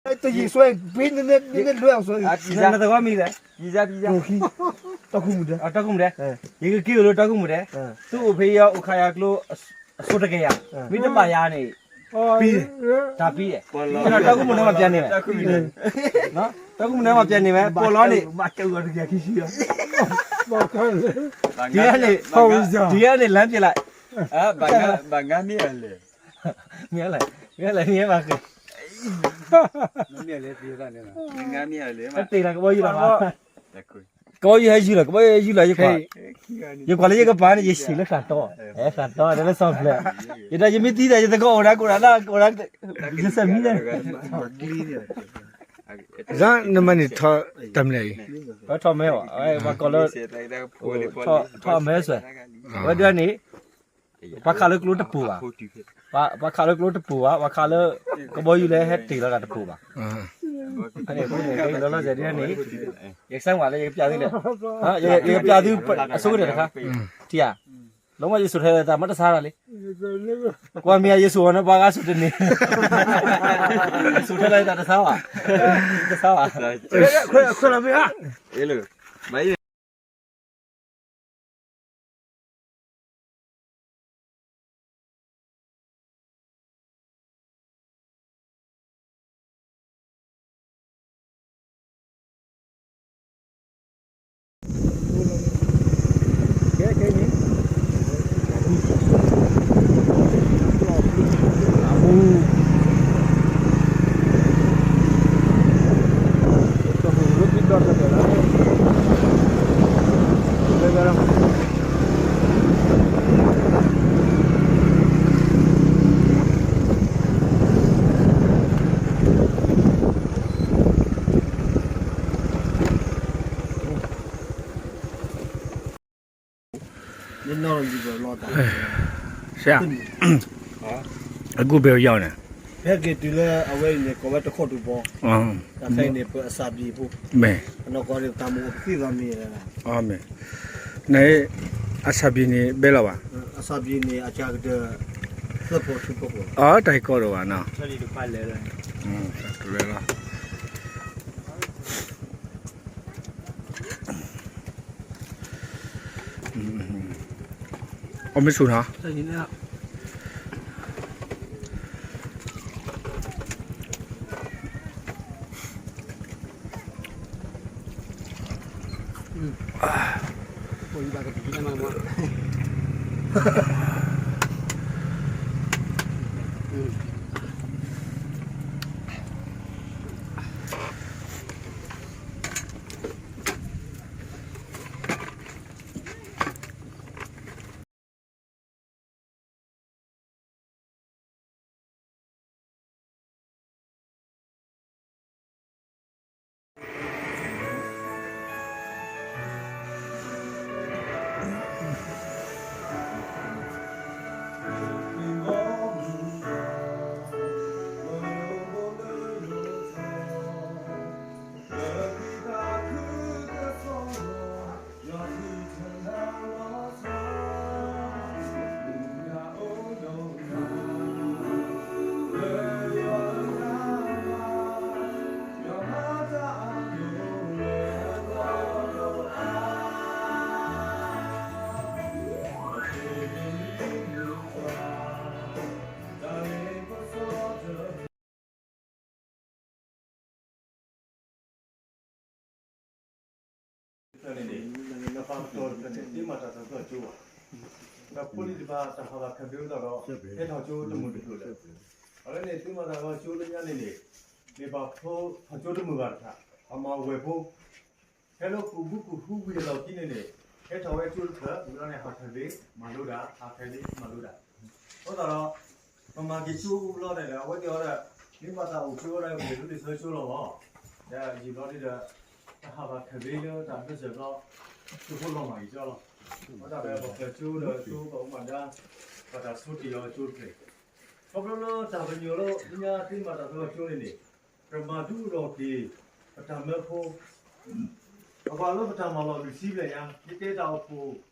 တယံာ်စွဲ ဘ့နနဲလွဲအီၤစွဲ နသဝီမံၤလဲၣ်, တီခိၣ်မူဒဲ, တီခိၣ်မူဒဲ, ယကက့ၤအိၣ်လၢတီခိၣ်မူဒဲ, သူၣ်အိၣ်ဖဲယၤအိၣ်ခးယၤကျိ အစိၤတကယၤ, မ့ၢ်တဘၣ်ယၤန့ၣ်, ပံ, တၢ်ပံ, တီခိၣ်မူဒဲမၤပျးန့ၢ်ဝဲ, တီခိၣ်မူဒဲမၤပျးန့ၢ်ဝဲ ပီၣ်လီၤန့ၣ်, ဒ်န့ၣ်, ဒ်န့ၣ် လမ်းပျဲးလၢ, ဘၣ်ငါမ့ၢ်အလဲၣ်, မ့ၢ်လဲၣ်, မ့ၢ်လဲၣ်, မ့ၢ်ဘၣ်ဃဲ, တ့ၢ်လီၤကဘီယူၤလီၤ, ကဘီယူၤဟဲယူၤလီၤ, ယကွၢ်လၢယကပၤန့ၣ် ယဆံးလၢသးတီ, သးတီ လၢလၢစီၤဖျဲး, ယတၢ်ယမ့ၢ်သံသး ယသကိးအိၣ်ဒၣ်ကအိၣ်ဒၣ်လၢ ယဆၢမံၤန့ၣ်, နမၤန့ၣ်ထီၣ်တၢ်မနုၤအံၤ, ထီၣ်မ့ၢ်, ပှၤကိးလၢ, ထီၣ်မ့ၢ်စွဲ, အဝဲဒၣ်န့ၣ်, ပှၤခးလၢကျိတပူၤဘၣ်, ပှၤခးလၢကျိတပူၤဘၣ်, ပှၤခးလၢ, ကဘီယူၤလၢဟဲတ့ၢ်လီၤတၢ်တပူၤဘၣ်, လီၤလီၤဆဲးဒ်န့ၣ်, ယကစၢ်ဝဲလၢယကပျးသုလၢ, ယကပျးသုအဆိကတၢၢ်တခါ, ထံၣ်ဧါ, လီၤမ့ၢ်ယစိာ်ထဲလၢတၢ်မ့ၢ်တဆါတၢ်လံ, ကွၢ်မ့ၢ်ယစိာ်အီၤန့ၣ် ပှၤဂၤစိာ်တန့ၢ်, ယစိာ်ထဲလၢတၢ်တဆါဘၣ်, တဆါဘၣ်, ခွဲးလီၤမ့ၢ်ဧါ, ဆရာ, အခုဘယ်ကိုရောက်နေလဲ. ဖဲက့ၤတုၤလၢအဝဲအံၤန့ၣ် ကိးဝဲတခိၣ်တူၤဘီ, တၢ်ဖဲအံၤန့ၣ် ပအစၢ်ဘျံးဖိ, မ့ၢ်, အနီၢ်ကီၢ်န့ၣ် တၢ်မူအိၣ်ကသံၣ်သီမံၤလဲၣ်, မ့ၢ်, န, အစၢ်ဘျံးန့ၣ် ဘဲလီၤဘၣ်, အစၢ်ဘျံးန့ၣ် အကကတၢၢ် သၢဖိထူဖိ, အတၢ်ကီဒိၣ်ဘၣ်နီၤ, တလဲၤလီၤ အီၣ်မ့ၢ်ဆူၣ်နီၤ, တၢ်န့ၣ်န့ၣ်, တၢ်ပတီၢ်တဖျၢၣ်န့ၣ် ဒ်မၤတၢ်သးသီကၠိဘၣ်, ဒီးဖိလံၤတဖၣ်တၢ်ဟးဘၣ်ခးဘ့အသးဒီး ဟဲထီၣ်ကၠိတမုာ်တဖျၢၣ်လၢ, အဝဲန့ၣ် သုမၤတၢ်သးသီကၠိလၢညါန့ၣ်န့ၣ်, မ့ၢ်ပှၤဖိထီၣ်ကၠိတမုာ်ဘၣ်တဖၣ်, ပှၤမၤဝဲၢ်ဖိ ဟဲလၢကူးဘူးကူးဟူးဝံၤအလီၢ်ခံန့ၣ်န့ၣ်, ဟဲထီၣ်ဝဲကၠိတဖျၢၣ် ဝံၤလီၤန့ၣ် ဟးခးဘ့မၤလိတၢ်, ဟးခးဘ့မၤလိတၢ်, အဃိသတးဒီး ပမၤက့ၤကၠိအူလီၤန့ၣ်ဒီး အဝဲသ့ၣ်အီၤဒီး မ့ၢ်ဘၣ်သးအိၣ်ကၠိဒီးပှဲၤလၢလံာ်စီဆှံကၠိလီၤမး, ဒီးယံာ်ဘျီဒ်ဒီး တၢ်ဟးဘၣ်ခးဘ့လၢတၢ်ဘၢၣ်စၢၤဘျီ, ကၠိဖိလီၤမၢ်က့ၤကၠီလီၤ, အဃိသတးဒီး ပှၤဖျၢၣ်ကၠိဒီးကၠိပှၤအိၣ်မးဒါ, ပှၤတၢ်ဆိတံၢ်အီၤကၠိတဖျၢၣ်, ခီဖျိလၢတၢ်ပညိၣ်လၢညါသ့မၤတၢ်သီကၠိန့ၣ်န့ၣ်, ပမၤဒုးအိၣ်ထီၣ်က့ၤ ပတၢ်မၢဖိ ပကွၢ်လၢပတၢ်မၤလီၢ်လွံၢ်ဆံဘျဲၣ်ညါ ယတဲတၢ်အိၣ်ဖှိၣ်